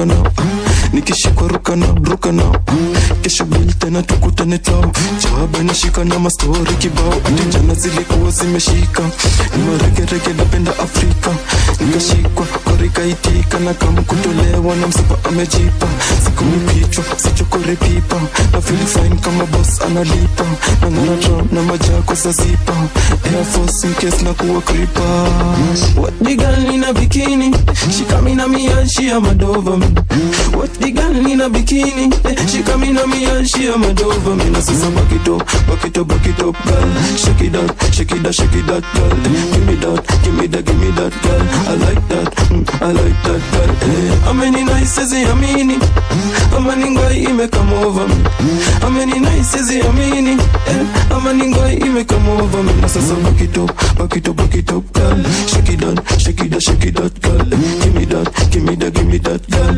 ruka nao. Ah, nikishikwa ruka nao, ruka nao. Ah, kesho bill tena tukutane tao. Jaba nashika na mastori kibao. Ati jana zilikuwa zimeshika, ni maregerege, napenda Afrika. Nikashikwa korikaitika na kama kutolewa na msipa amejipa. Siku kichwa sichokore pipa na feel fine kama boss analipa na ngara na majako za zipa Air Force in case na kuwa creeper. What the girl in a bikini? She come in a me and she a mad over me. What the girl in a bikini? Eh, she come in a me and she a mad over me. Na sasa back it up, back it up, back it up, girl. Shake it up, shake it up, shake it up, girl. Eh, give me that, give me that, give me that, girl. I like that, I like that, girl. Eh, ameni nice siamini, amani ngwai ime come over me. Ameni nice siamini, eh, amani ngwai ime come over me. Na sasa back it up, back it up, back it up, girl. Shake it up, shake it up, shake it up, girl. Give me that, give me that, give me that, girl.